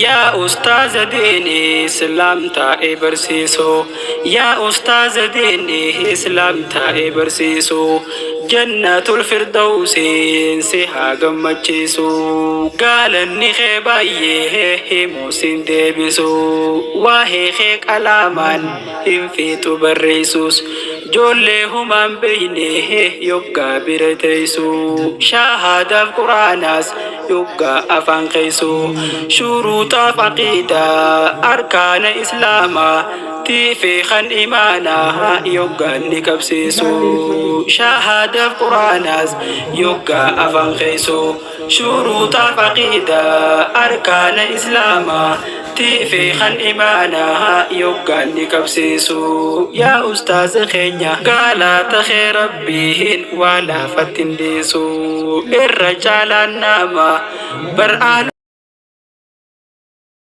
Yaa ustaaza diini islaam taa'ee barsiisu, yaa ustaaza diini islaam taa'ee barsiisu, jannatul firdawsiin si haa gammachiisu. Gaalanni kee baay'ee himuu sin deebisu, waa'ee kee qalaamaan hin fiixu barreessus. Joollee humaan beeyne yoggaa bira teessu, shahaadaaf quraanaas yoggaa afaan keessu, shuruuxaaf aqiidaa arkaana islaamaa tiifee kan imaanaa yoggaa ni qabsiisu, shahaadaaf quraanaas yoggaa afaan keessu, shuruuxaaf aqiidaa arkaana islaamaa tiifee kan imaanaa yoggaa ni qabsiisu. Yaa ustaaza keenya, galaata kee rabbiin waa laafatti hin dhiisu, irra caalaan nama bar'aan.